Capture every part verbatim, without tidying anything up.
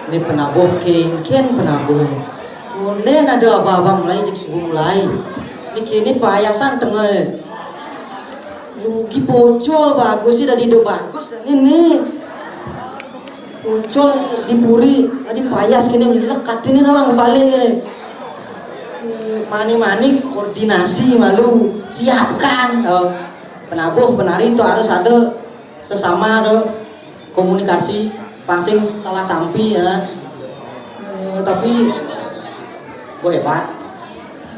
Né penabuh kéngkén penabuh. Kondén ada abah-abah mulai, jeg subuh mulai. Niki né payasan tengah. Rugi pocol bagus sih, dadi do bagus dah né. Pocol di puri, adi payas kéné, lekat ini nawang balik kéné. Mani-mani koordinasi malu, siapkan. Oh, penabuh penari itu harus ada sesama do komunikasi, pang sing salah tampi ya kan. Eh, tapi gue hebat.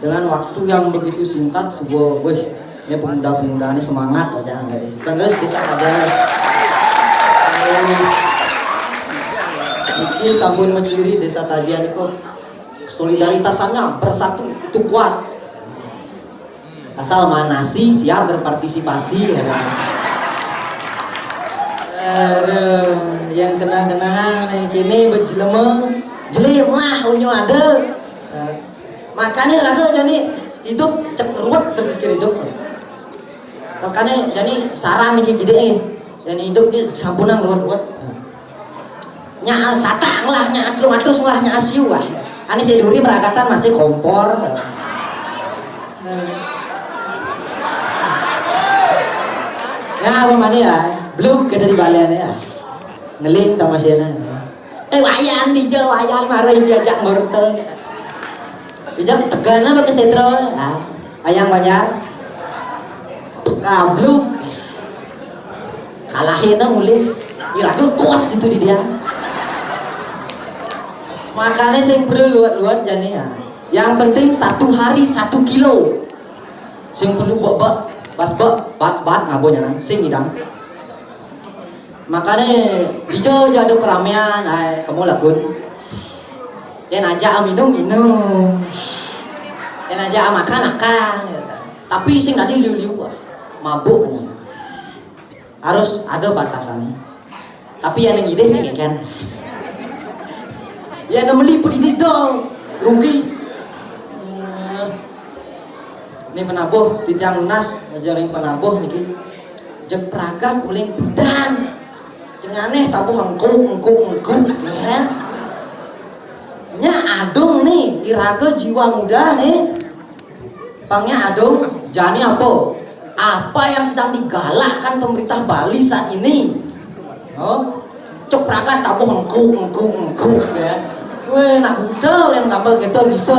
Dengan waktu yang begitu singkat, sebuah, weh, ini pemuda-pemuda ini semangat aja. Terus desa aja. Iki sampun menciri desa Tajian itu solidaritasnya bersatu itu kuat. Asal manasi siap berpartisipasi ya kan. Aduh, yang kena-kenaan nih kini berjelema, jelim lah unyu ada. Nah, makanya raga jadi hidup cek ruwet berpikir hidup. Makanya jadi saran nih gede nih, jadi hidup nih sampunang ruwet-ruwet. Nya satak lah, nya atlung atus lah, nya asiu lah. Ani si duri meragatan masih kompor. Ya apa mana ya? Belum kita di balen ya. Ngeling sama siana. Eh, wayan di jo, wayan mari diajak ngorte. Bijak tekan apa ke setro? Ah, ayang banjar. Gabluk. Kalahin mulih. Iraga kos itu di dia. Makanya sing perlu luat-luat jani ya. Yang penting satu hari satu kilo. Sing perlu bek-bek, bas bek, bat-bat ngabo nyanan, sing idam. Makanya dija ja ada keramian, ai kamu lagun. Yang aja minum minum. Yang aja makan makan. Gitu. Tapi sing tadi liu-liu ah. Mabuk nih. Harus ada batasannya. Tapi yang ngidih sih kan. Ya yang meli pun dididong. Rugi. Eh, ini penabuh, titiang lunas, ngajarin penabuh niki. Jeg pragat uling pidan. Cenganeh tabuh engkuk, engkuk, engkuk, ya. Nya adung nih, iraga jiwa muda nih. Pangnya adung, jani apa? Apa yang sedang digalakkan pemerintah Bali saat ini? Oh, cok pragat tabuh engkuk, engkuk, engkuk, ya. Weh, nak buta yang tambal kita bisa.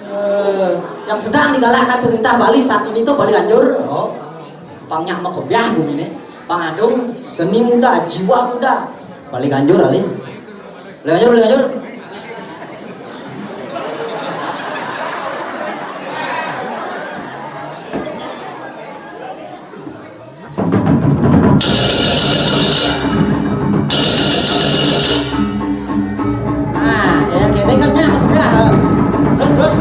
Eh, yang sedang digalakkan pemerintah Bali saat ini tuh Bali Ganjur. Oh, pangnya mah kebiah bumi nih. Pang adung, seni muda, jiwa muda. Bali Ganjur, alih. Belajar, belajar. Nah, ya, kayak ini kan dia masuk dah. Terus, terus.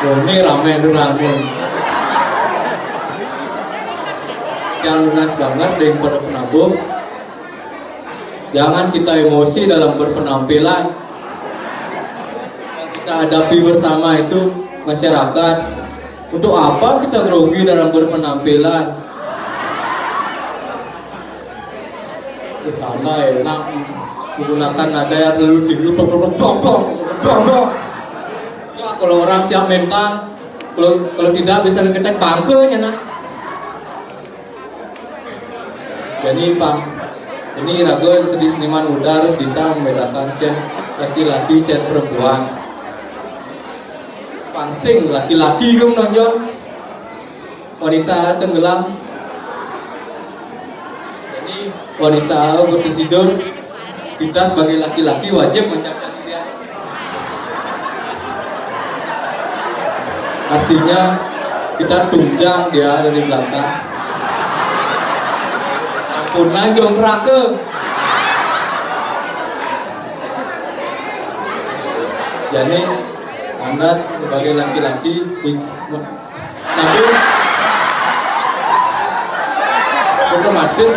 Ini rame, ini rame. Yang lunas banget deh pada penabuh. Jangan kita emosi dalam berpenampilan. Yang kita hadapi bersama itu masyarakat. Untuk apa kita grogi dalam berpenampilan? Ih, anda enak menggunakan nada yang terlalu tinggi, tok, tok, tok, dong, dong, dong, dong. Ya, kalau orang siap mental, kalau kalau tidak bisa diketek bangkenya, nah. Jadi, Pang, ini raga sedih seniman muda harus bisa membedakan cen laki-laki, cen perempuan. Pang sing laki-laki ke menonjol, wanita tenggelam. Jadi, wanita butuh tidur. Kita sebagai laki-laki wajib mencari dia. Artinya kita tunjang dia dari belakang. Ampun, lanjong keraka. Jadi, Anda sebagai laki-laki, tapi otomatis,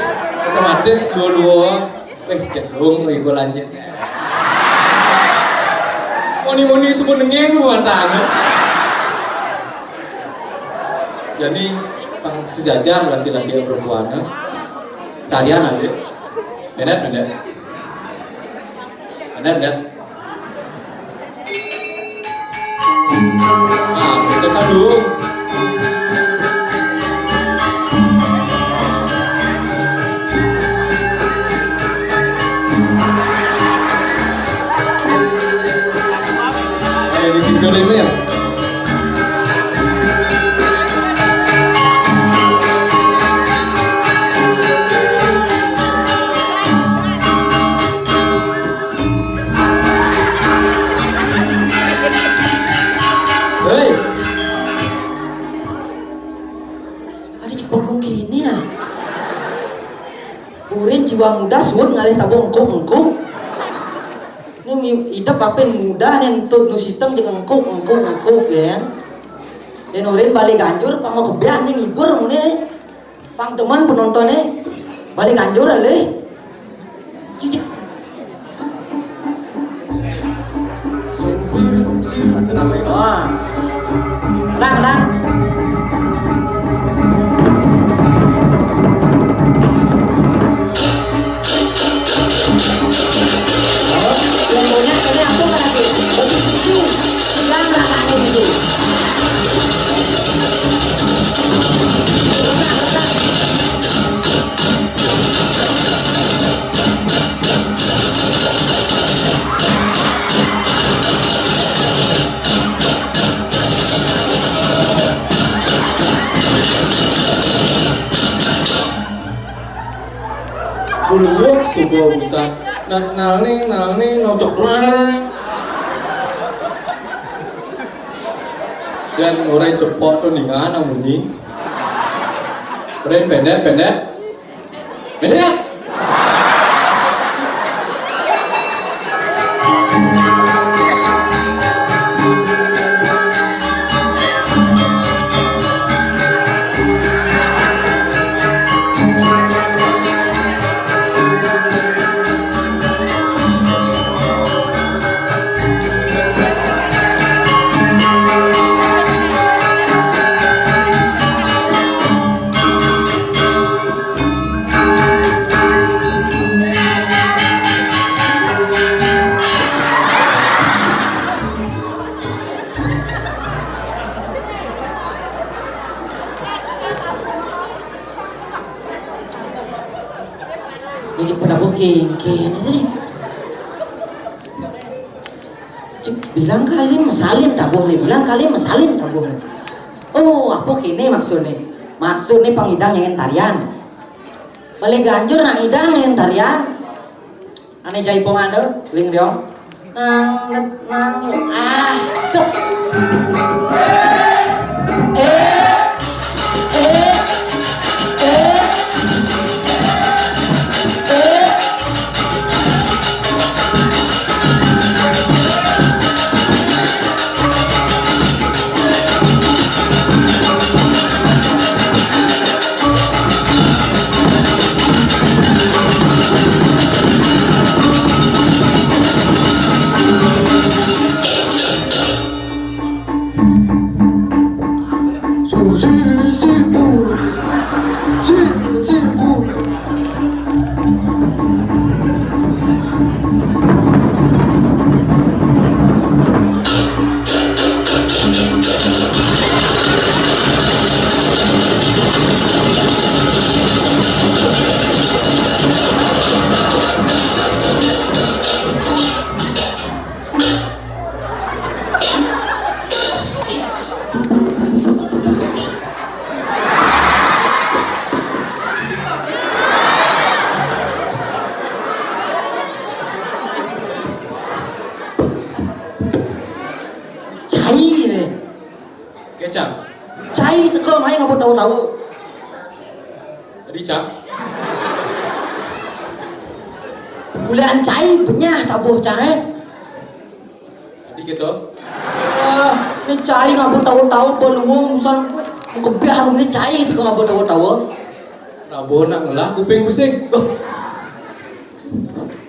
otomatis dua-dua, eh, cedung, iku lanjut. Moni-moni sebut nengeng ku mantane. Jadi, pang sejajar laki-laki ya perempuan, ya. Tarian aja. Benar, benar. Benar, benar. Nah, kita kan dulu. Ayo, ini juga deh, Mel. Hei. Ada cepengkung kini nah. Urin jiwa muda suud ngalih tabuh engkuk-engkuk. Ini mi-, idep apin muda nih entut nu sitem jeung engkuk-engkuk-engkuk ya. Dan urin balik ganjur pang mau kebiah nih ngibur muni. Pang teman penontonnya balik ganjur alih. Cicik. Wah. Lang, lang. Yang punya kena aku kan lagi. Bagi susu. Lang, lang, lang, gitu. Buluk subuh busan. Nak nalni, nalni, nocok. Dan orang cepok tuh ningan munyi. Ren pendek, pendek. Beda ya? Ini cek penabuh kengken ini. Cek bilang kali mesalin tabuh nih, bilang kali mesalin tabuh nih. Oh, apa kene maksudnya? Maksudnya pangidang yang tarian. Balik ganjur nak idang yang tarian. Ane jaipongan tuh, ling riong. Nang, nang, ah, tuh. Eh, eh, eh, eh. Ulian cai benyah tabuh cai. Adi kéto? Ah, né cai ngaba tawa-tawa beluung usan kebiah né cai teka ngaba tawa-tawa. Nabuh nak ngelah kuping pusing. Loh.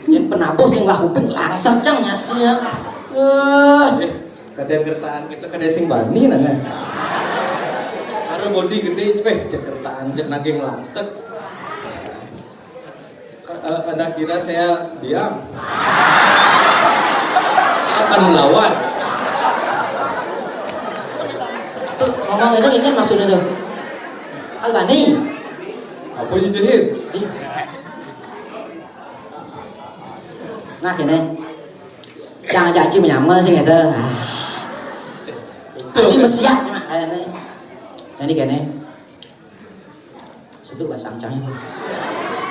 Yén penabuh sing ngelah kuping langsat cang nyasi ya. Eh, kada kertaan kita kada sing bani nah. Karo bodi gedé cepeh cek kertaan cek naging langsat. Ka-, eh, Anda kira saya diam? Saya akan melawan. Tuh, ngomong itu ingin maksudnya tuh. Albani. Apa sih, Jahit? Ih. Nah, kéné. Cang aja aci menyamel sih gitu. Ah. Tuh. Ati mesiak mak kayaknya. Jadi kéné. Seduk basang cang.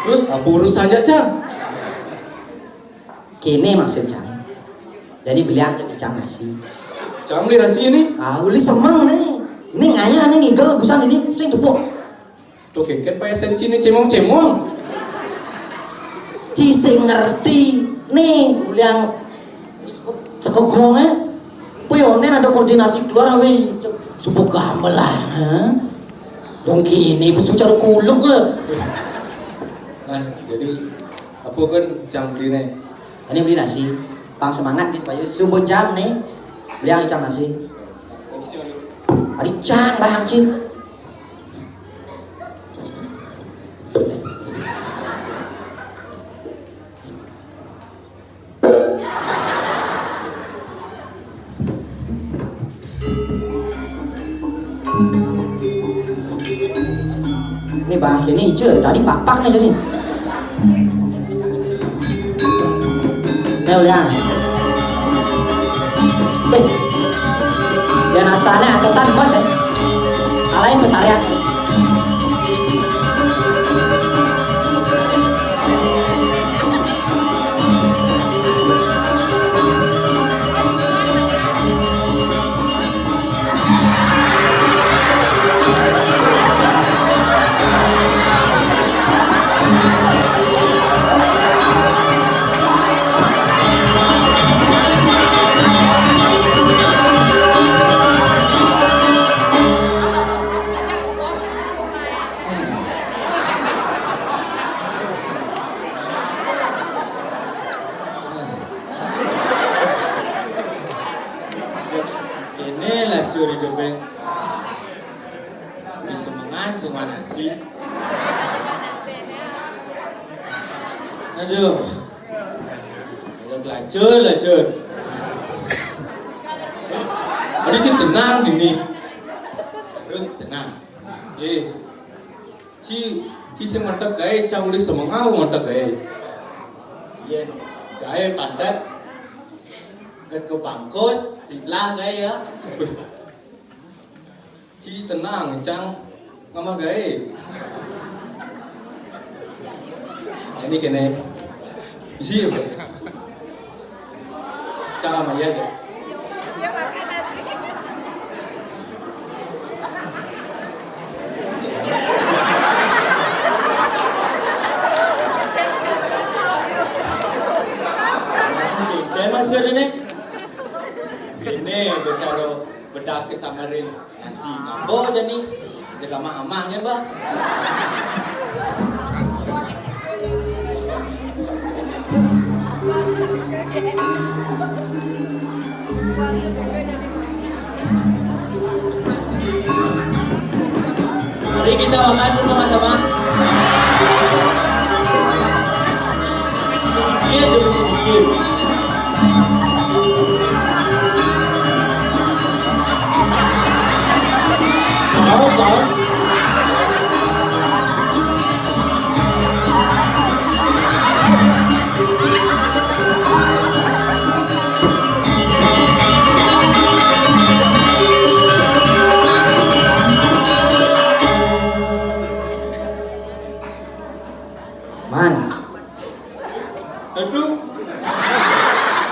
Terus apa urusannya, Cang? Kéné maksud cang. Jadi beliak cang nasi. Cang beli nasi ini? Ah, uli semeng nih. Ini ngayah nih ngigel busan ini sing tepuk. Tuh kénkén payah senci nih cemong-cemong. Ci sing ngerti nih uliang sekogongnya. Puyonen ada koordinasi keluar wih. Subuh gamelan, ha? Wong kini pesu cara kuluk ke. Nah, jadi apa kan cang beli nih? Ini beli nasi. Pang semangat nih supaya subuh jam nih. Beli yang cang nasi. Adi cang bang cing. Ini bangké nih, Icil. Tadi papak nih, jadi. Nih, ulian. Eh, biar asalnya angkesan banget deh. Alain pesarian. Kéné lacur hidupé. Wis semengan sing manasi. Aduh. Ayo lacur, lacur. Aduh, Cik, tenang dini. Terus tenang. Eh, Ci, ci sing mantek gaé, cang uli semengau mantek gaé. Yén gaé padat, ket ke bangkus, sitlah gaé ya. Ci tenang, cang ngamah gaé. Ini kéné. Bisi ya, Bro? Cang ngamah ya, Bro? Masih kéné, Mas, ini. Ini bicara bedak ke samarin. Nasi ngapa jani? Jaga mah amah kan, Bah? Mari kita makan bersama-sama. Sedikit dulu, sedikit. Tahu, tahu. Man. Aduh.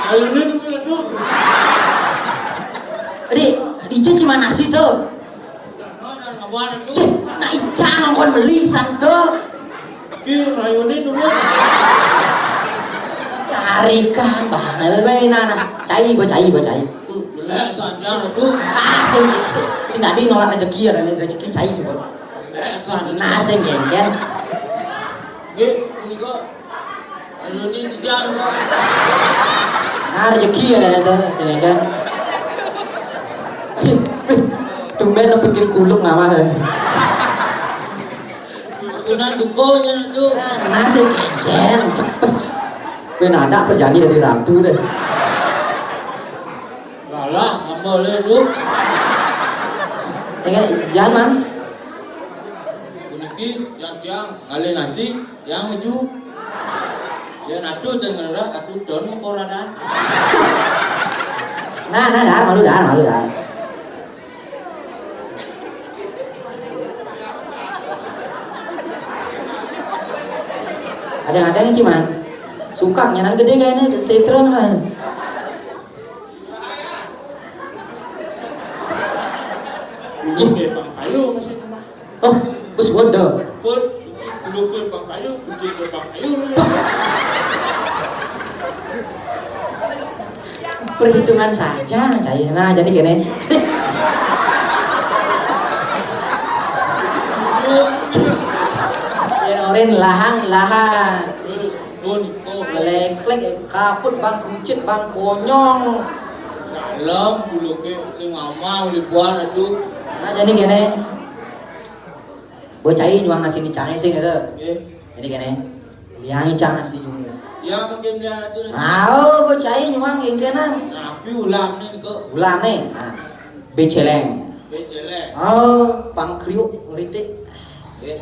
Ayo nih tuh, aduh. Adi, ija ci manasi tuh. Nah, aduh. Cih, nah ija ngongkon meli santo. Ki rayone tuh. Rikan, Bang. Ayo, bae, nah, nah. Cai, bo cai, bo cai. Lek sadar tuh. Ah, sing, sing, sing dadi nolak rezeki ya, kan? Rezeki cai coba. Lek sadar. Nah, sing gengken. Nggih, punika. Anu, ini dikejar, Bang. Nah, rezeki ya, kan, itu, sing gengken. Tumben bikin kuluk ngamah, ya. Kunan dukunya tuh. Nah, sing gengken, cepet. Kowe nadak perjani dadi ratu deh. Lalah, sambel ya, tuh. Ya kan, jangan, Man. Puniki, yang tiang, ngalih nasi, tiang meju. Ya, natu dan ngerah, atu don mengkoradan. Nah, nah, dar, malu, dar, malu, dar. Ada-ada nih, Ciman. Suka nyanan gede kayaknya, setrong lah. Oke, Bang Payu, masih kemana? Oh, bos waduh. Pun, dulu ke Bang Payu, kunci ke Bang Payu. Perhitungan saja, cair. Nah, jadi gini. Ya, orin lahang, lahang. Terus, pun, kok. Meleklek, kaput, Bang, kucit, Bang, konyong. Dalam, dulu ke, sing mama, libuan, aduh. Nah, jadi gini. Bo cai nyuang nasi ni cai sing ada. Nggih. Jadi kene. Liang icang nasi jumu. Dia mungkin liang atu nasi. Mau bo cai nyuang gengkenan. Nah, tapi ulam ni kok. Ulam ni. Nah. Beceleng. Beceleng. Oh, pang kriuk ngeritik. Nggih.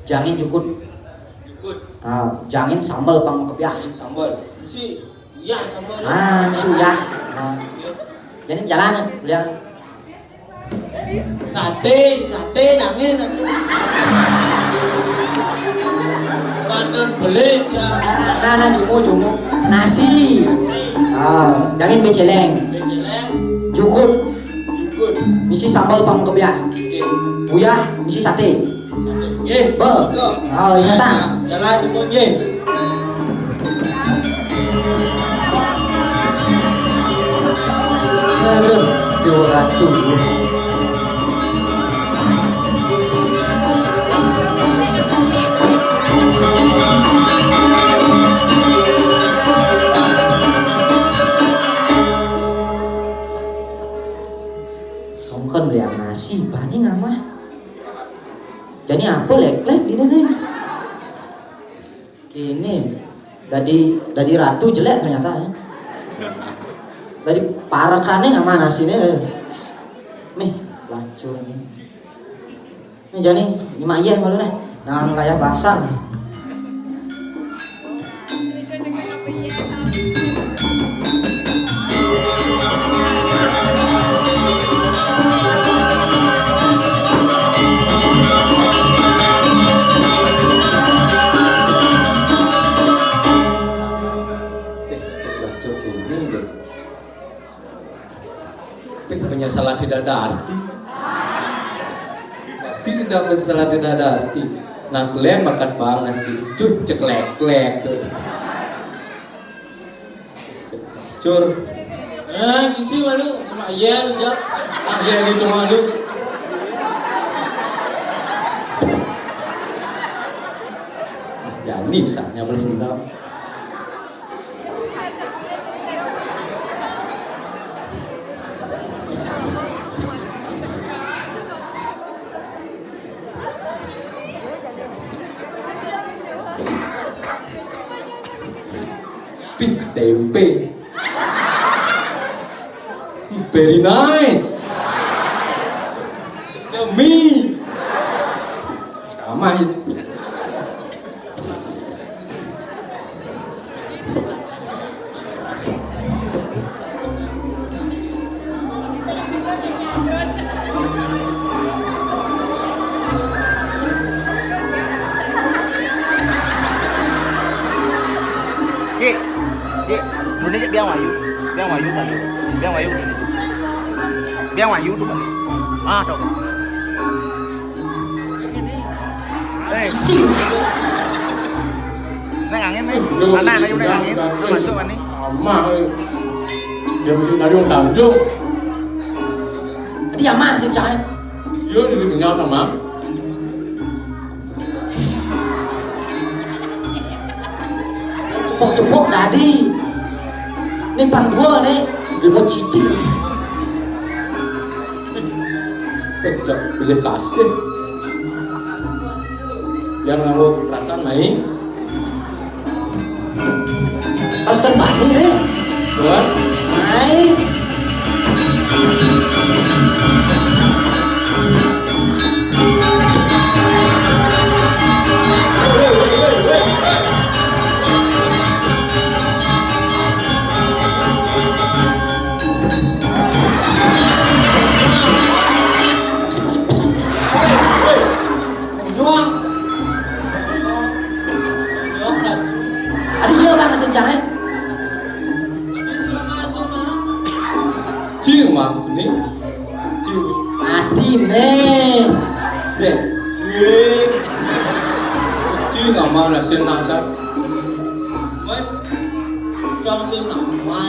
Jangin jukut. Jukut. Ah, jangin sambal pang kepiah. Sambal. Mesti uyah sambal. Ah, mesti uyah. Ah. Nggih. Jadi jalan ya, liang. Sate, sate nangin. Pandan belik ya. Nah, nah, jumu, jumu. Nasi. Nasi. Ah, jangin beceleng. Beceleng. Jukut. Jukut. Misi sambal pang kebiah. Oke. Uyah, misi sate. Nggih. Be. Iko. Oh, ingatan. Jalan dulu nggih. Aduh, dua ratus. Kongkon beli nasi, bani ngamah. Jadi apa lek-lek di sini? Kini dadi, dadi ratu jelek ternyata ya. Dadi parekane nang mana sini? Meh, lacur ini. Ini jani, nyimak iya malu nih. Nang layah basah nih. Eh, cek bacok ini deh. Tapi penyesalan tidak ada arti. Berarti tidak penyesalan tidak ada arti. Nah, kalian makan bang nasi, cut, ceklek-klek tuh. Cur. Eh, gisi malu, sama iya lu, Jok. Ah, iya gitu malu. Jadi misalnya balas dendam. Pih, tempe. Very nice. It's the me. Kamah. Dik, dik, dulu ni biang Wahyu, biang Wahyu tadi, biang Wahyu dulu ni, biang Wahyu tu kan, ah tu. Eh. Nek angin nih, yo, anak lagi nek angin, masuk kan nih. Amah, eh. Dia mesti nari wong Tanjung. Dia mana sih, Cak? Yo, di kenyal sama. Cepok-cepok tadi. Nih pang dua nih, mau cicing. Eh, Cak, pilih kasih. Yang nganggo kekerasan, naik. Harus kan bani deh. Tuan. Hai. Adi iya bang, sing cahaya. Cing maksudnya. Cing. Mati nih. Cing. Cing. Cing, aman lah, sing nasa. Woi. Cang sing nama.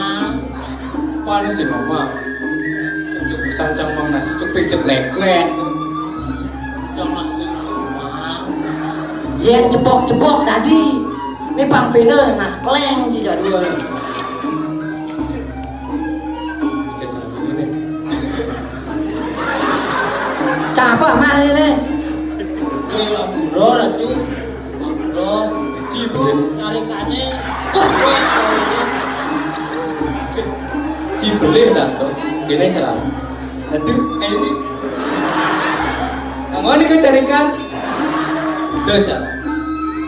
Panas sih mama. Cek pesan cang mang nasi cepek cek leklek. Cang nasi nama. Yen cepok-cepok tadi. Ini pang pena nas kleng ci jadul. Tiga cara ini. Capa mah ini? Kue laburo, Ratu. Laburo. Cibu. Carikane. Wah, kue. Cibelih, Dato. Kene cara. Aduh, ini. Kamu ini kecarikan. Udah, cara.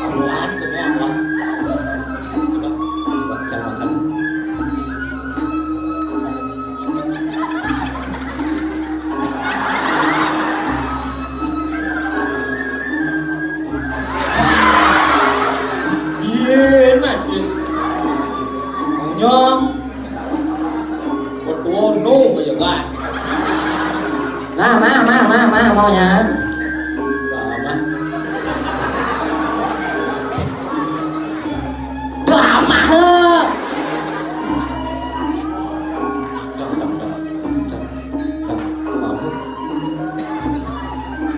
Amuan, kamu amuan. Coba, coba, cara makan. Iya, masih. Maunya. Betul, no, ya kan? Nah, mah, mah, mah, mah, maunya. Mama. Mama, he. Dang, dang, dang. Dang, dang. Mabuk.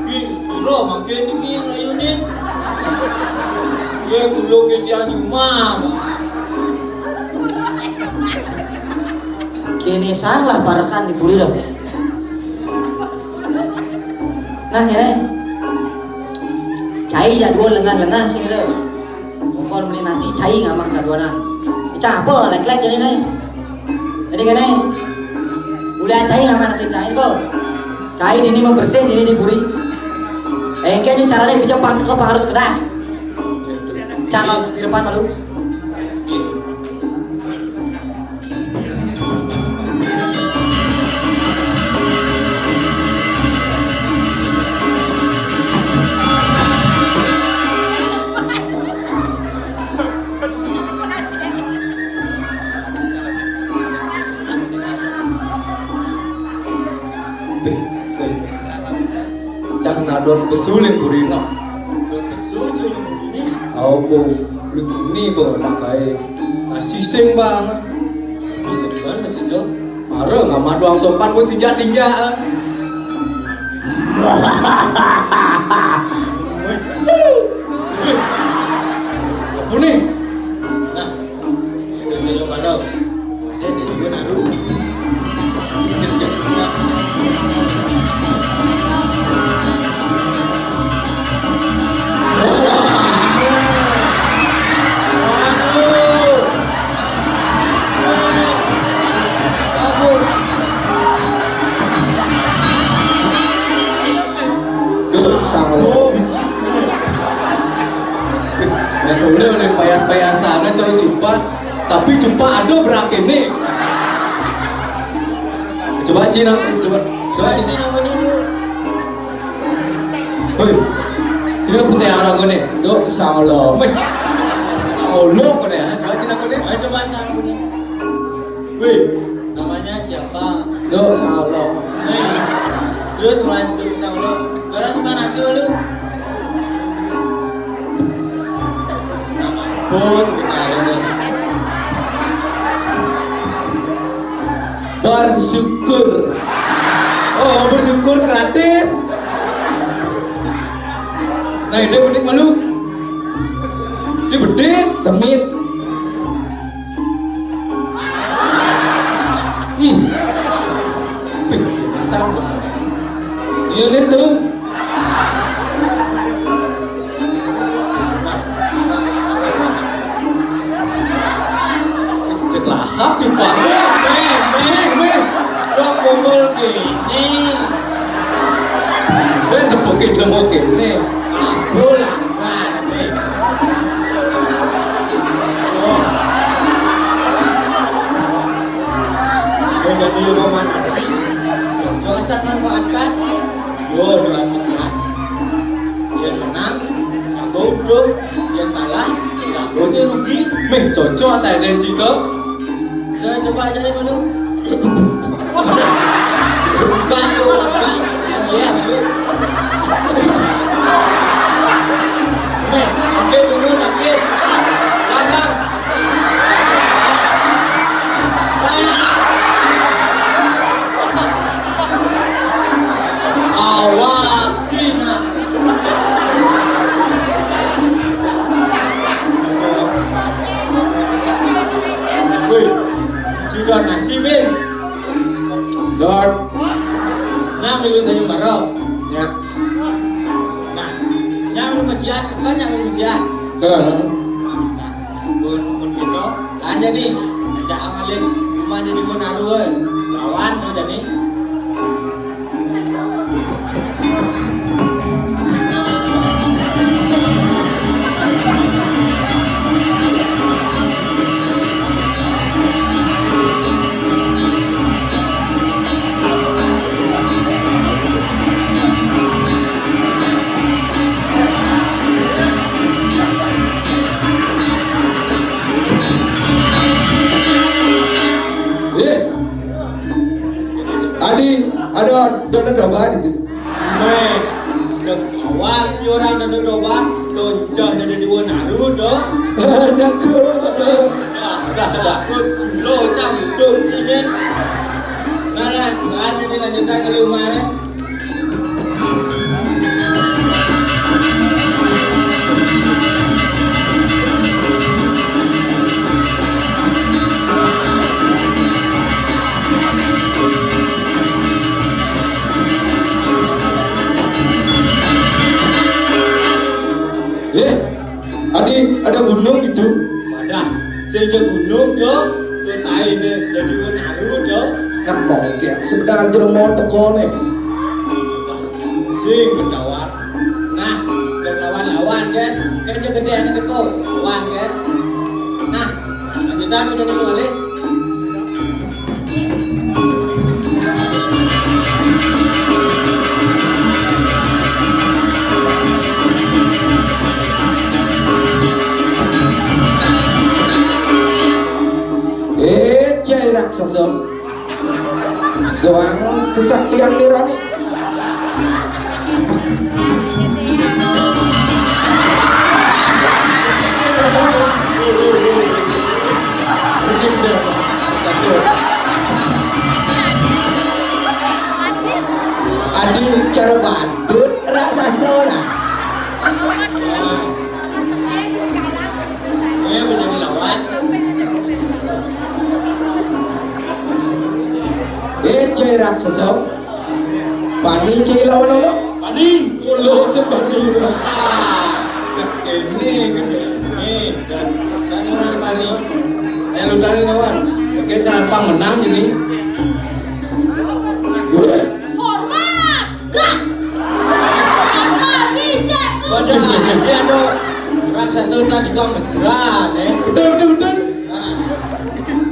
Ki, sira mangke niki rayunin. Ye, kula ke tiang jumah. Kene salah parekan di puri dah. Nah, kene. Cai jadwal lengah-lengah sih, lho. Mongkon beli nasi cai ngamah kaduanan. Ica apa lek-lek jadi nih? Jadi kene. Boleh cai ngamah nasi cai apa? Cai ini mau bersih, ini di puri. Eh, kayaknya caranya bijak pang teko pang harus kedas. Cang harus di depan malu. Cah nadon pesu ling purina. Nadon pesu ling purina. Au po ling purina po nak kae. Asising bang. Asising bang, asising bang. Mara ngamah doang sopan, bos tinjak-tinjak, ah. Apa ni? Nah, sudah saya padam. Ada di dua nadu. Sikit, sikit. Aduh. Duh, sama lo. Ya boleh oleh payas-payasan, cara jumpa, tapi jumpa ada berak ini. Coba Cina, coba, coba Cina. Hei, sini apa saya orang kau ni? Dok, sama lo. Weh, sama lo kau ni, ha? Coba Cina kau ni. Ayo coba Cina kau ni. Weh, namanya siapa? Dok, sama lo. Weh, terus mulai hidup sama lo. Sekarang mana sih lu? Nama Bos, sebenarnya. Bersyukur. Oh, bersyukur gratis. Nah, ini bedik malu. Ini bedik, demit. Hmm. Pih, ini sama. Ini tuh. Cek lahap, cek banget. Meh, meh, meh. Gua kumpul gini. Gue nepukin demo gini. Aku lah, meh. Oh. Gue jadi romanasi. Cocok asal manfaatkan. Yo, doa sehat. Yang menang, aku untung. Yang kalah, ya aku sih rugi. Meh, cocok saya dan Cito. Saya coba aja dulu. Bukan tuh, bukan. Iya, dulu. Meh, oke dulu, oke. Belakang. Awak Cina. Wih, sudah nasi, Bin. Don. Nah, milu saya bareng. Ya. Nah, yang belum siap, sekarang yang belum siap. Sekarang. Nah, mun, mun gitu, lanjut nih. Ajak amalin, rumah di Diwan Arun. Lawan tuh jadi. Eh, tadi ada dana coba gitu. Nih, cek awal si orang dana coba, tuncang dana dua naru tuh. Jago. Dah, dah, dah. Takut julo cang hidup sih kan. Nah lah, kan ini lanjutan ke rumah ya. Eh, Adi, ada gunung itu. Wadah, sing gunung tuh, tuh tai ne, jadi naru tuh. Nak mungkin sebenarnya mau tekone. Sing berdawan. Nah, jangan lawan-lawan kan. Kan aja gede anak teko, lawan kan. Nah, lanjutan mau jadi wali. Eh, cai raksasa. Soang kesaktian nirani. Adi cara badut raksasa lah. Eh, menjadi lawan. Eh, cai raksasa. Pani cai lawan apa? Pani. Kulo sebani. Ah, cek ini gede. Nih, dan sana orang pani. Ayo lu tadi lawan. Oke, serapang menang ini. Hormat. Gerak. Hormat. Wadah, dia tuh raksasa tadi kau mesra, eh. Betul, betul, betul. Nah,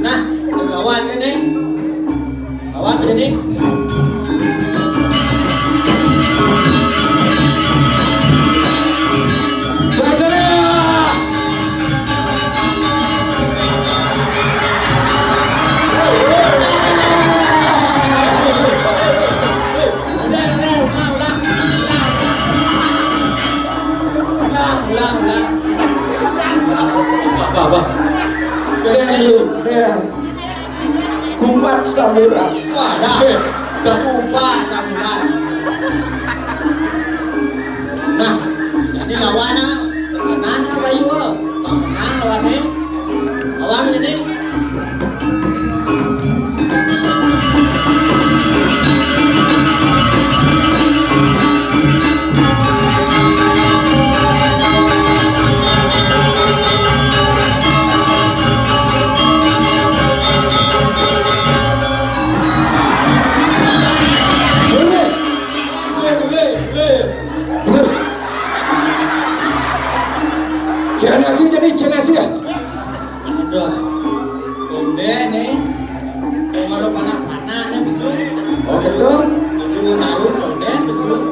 nah, lawan kan, eh? Lawan aja nih. Suara-suara. Udah, udah, ulang, ulang. Ulang, ulang, ulang. Deh, lu, deh. Kupat samuran. Wah, dah. Eh, dah. Kupat samuran. Nah, jadi lawan ah. Sebenarnya Bayu, ah. Bang menang lawan ni. Lawan jadi. Boleh, boleh, boleh, boleh. Jangan nasi jadi, jangan nasi ya. Udah. Udah nih. Nomor panak-panak nih besok. Oh, betul. Di Naruto nih besok.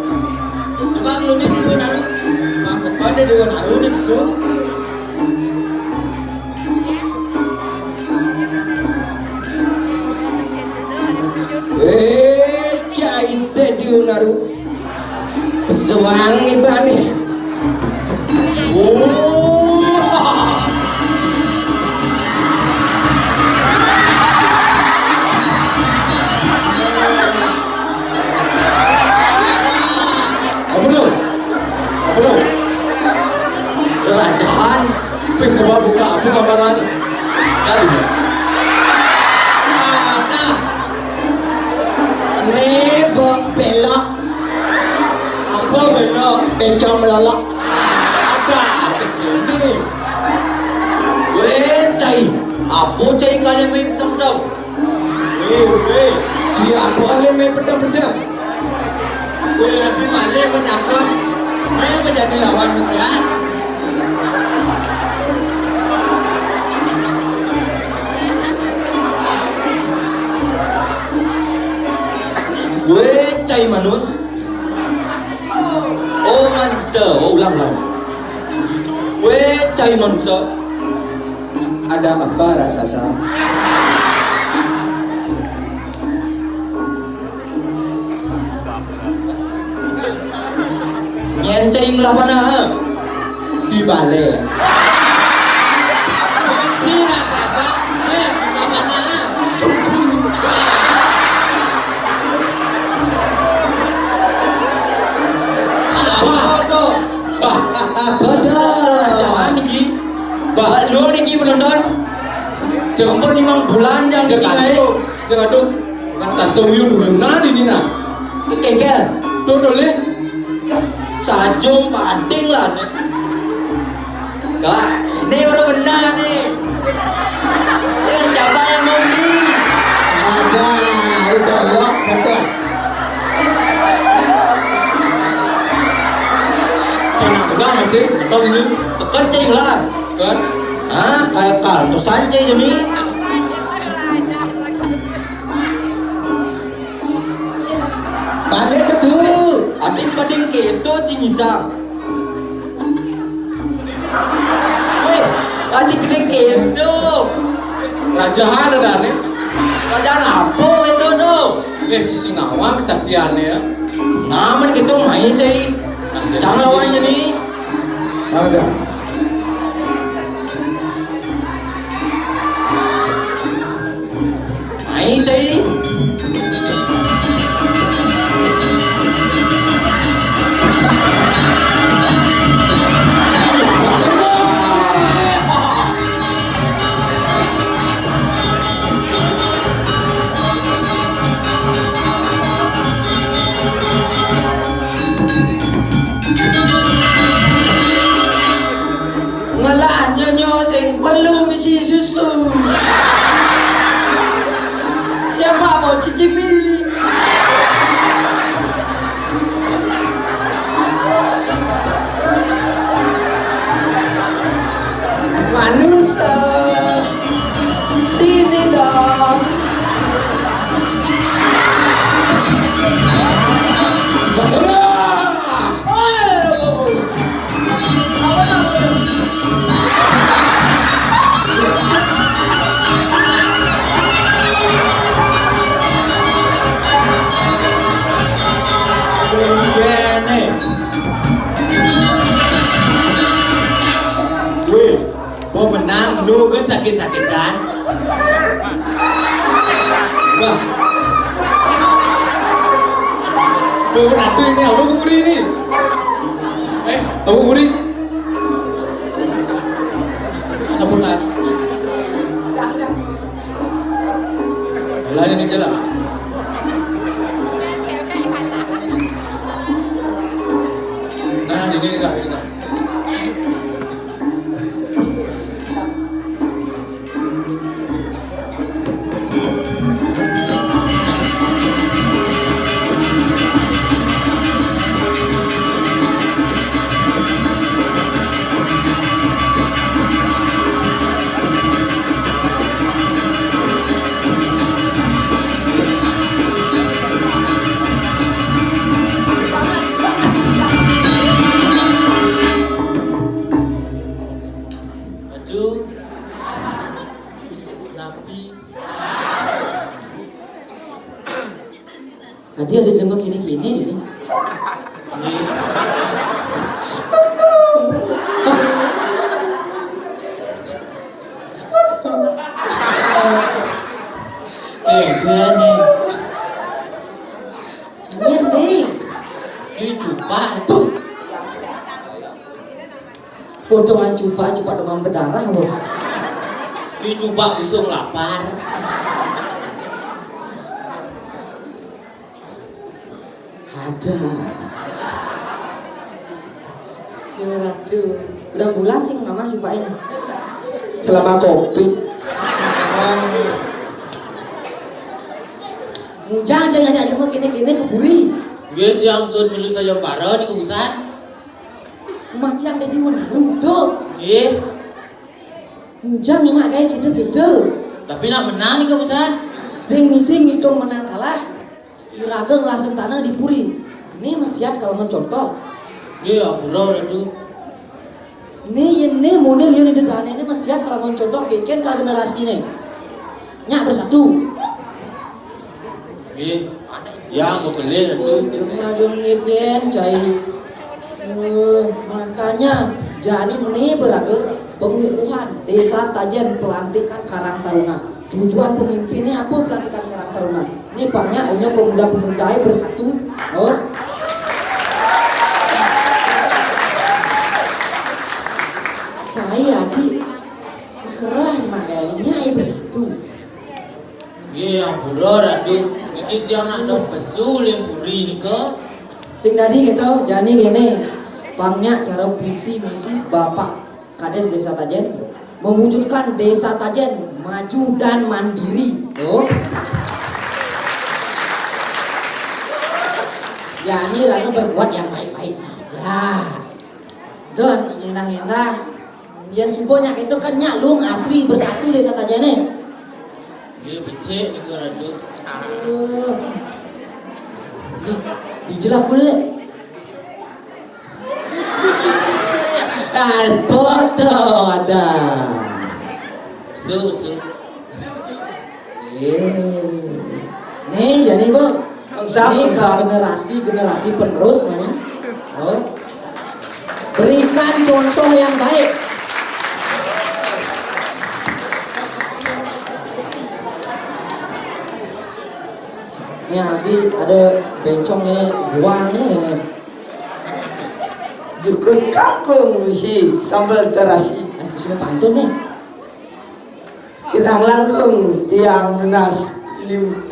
Coba lu nih di Naruto. Bang Sekon di Naruto nih besok. Eh, caite diunaru. Pesuang ibane. Oh. Apa tu? Apa tu? Rajahan. Wih, coba buka, apa gambaran? Ada. Ada. Ni be-, belok. Apa belok? Bencong melolok. Ada, cek ini. Weh, cai. Apa cai kalian main petang-petang? Weh, weh. Siapa le main pedang-pedang? Weh, lagi malik bercakap. Weh, menjadi lawan Mesir. Weh, cai manus. Oh, manusia. Oh, ulang, ulang. Weh, cai manusia. Ada apa, raksasa? Nyen cai ngelah panah, ha? Di bale. Di raksasa, nyen cai ngelah panah, ha? Suci. Wah. Apa tu? Wah, apa tu? Jangan niki. Wah, lu niki penonton. Jangan. Ampun, limang bulan yang niki, eh. Jangan tu. Jangan tu. Raksasa uyun-uyunan ini nah. Kengkel. Tuh, tuh, lihat. Sajung pading lah nih. Kak, ini baru benar nih. Ya, siapa yang mau beli? Ada, udah lo, betul. Cina udah masih, atau ini? Sekencing lah. Sekencing. Ah, kayak kantosan cai ini. Balik ke tu. Ading bading kento cing isang. Weh, ading gede kento. Rajahan ada nih. Rajahan apa itu tu? Eh, cisi ngawang kesaktiannya ya. Ngamen gitu main cai. Nah, jadi cang lawan jadi. Ada. Mai cai. Ngelah nyonyo sing perlu misi susu. Siapa mau cicipi? Manusia. Sini dong. Sasana. Kita. Wah. Tuh, nanti ini apa kemuri ini? Eh, apa kemuri? Sabutan. Lah, ini jalan. Nah, ini enggak, ini enggak. Aduh, rapi. Adi ada lima kini-kini ini. Ini. Eh, gini. Iya, nih. Ini coba tuh. Potongan cupak, cupak demam berdarah apa? Ki cupak busung lapar. Ada. Gimana tuh? Udah bulan sih nama cupak ini. Selama covid. Mujang saya ngajak ilmu kini-kini ke puri. Nggih, tiang sun milu sayembara niku usan. Mati yang jadi wong Naruto. Nggih. Mujang nyemak kayak gitu-gitu. Tapi nak menang nih, Kang Besar. Sing sing ngitung menang kalah. Iraga ngelasin tanah di puri. Ini mesiat kalau mencontoh. Nggih, ampura, Ratu. Ini, ini model yang di dedane ini mesiat kalau mencontoh keken ke generasi ini. Nyak bersatu. Nggih, yang mau beli. Oh, cuma dong ngiden, cai. Eh, makanya, jani ini beraga pengukuhan Desa Tajen, pelantikan Karang Taruna. Tujuan pemimpinnya apa pelantikan Karang Taruna? Ini pangnya punya pemuda-pemuda bersatu. Oh. Cai adi kerah makanya bersatu. Nggih, ampura, Ratu. Niki tiang nak dok pesu le muri nika. Sing dadi gitu, jani gini. Pangnya cara visi misi Bapak Kades Desa Tajen mewujudkan Desa Tajen maju dan mandiri. Tuh. Jani raga berbuat yang baik-baik saja. Dan endah-endah. Yang subuhnya itu kan nyak lung asri bersatu Desa Tajen nih. Nggih, becik nika, Ratu. Eh, di, dijelas kulit. Ah, foto ada. Su, su. Eh. Nih, jadi, Bu. Bangsa, ini bangsa. Generasi, generasi penerus, mana? Oh. Berikan contoh yang baik. Ya, di ada bencong ini, buang ini, ini. Jukut kangkung misi sambal terasi. Eh, misi pantun nih. Kirang langkung tiang nunas lim.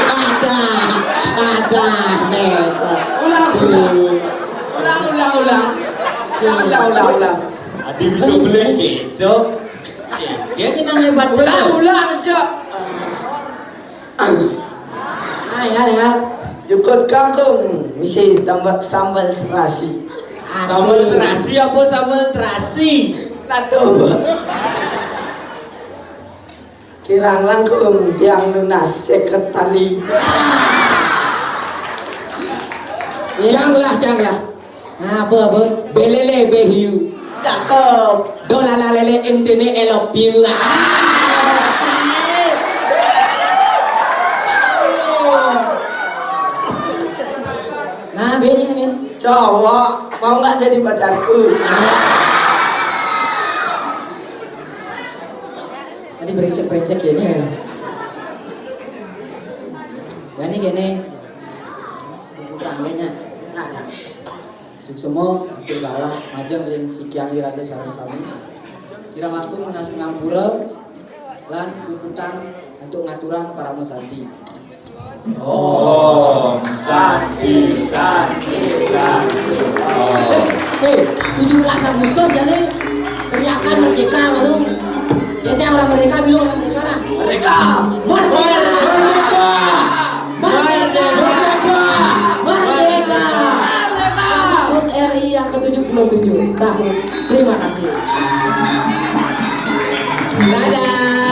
Ada, ada, Nesa. Ulang, ulang. Ulang, ulang, ulang. Ulang, ulang, ulang, ulang. Adi bisa beli gitu. Dia kena hebat. Ulang, ulang, Cok. Hai, hai, hai. Jukut kangkung misi tambah sambal serasi. Asik. Sambal serasi apa sambal terasi? Ratu. Kirang langkung tiang nunas seket tali. Janglah, janglah. Nah, apa, apa? Belele behiu. Cakep. Dolala lele intine I love you. Ah. Nah, bini, bini. Cowok, mau nggak jadi pacarku? Ah. Ini brengsek-brengsek ya ini ya. Ya ini kene. Bukan kayaknya. Nah, ya. Suksema, atur bala, majeng ring sikiang raga sareng sami. Kirang langkung nunas pangampura lan puputang antuk ngaturang parama santi. Om Santi, Santi, Santi. Om. Hei, tujuh belas Agustus ya nih. Teriakan merdeka, manu. Ya, teh orang merdeka, bilang orang merdeka lah. Merdeka! Merdeka! Merdeka! Merdeka! Merdeka! Merdeka! Tahun R I yang ketujuh puluh tujuh tahun. Terima kasih. Dadah.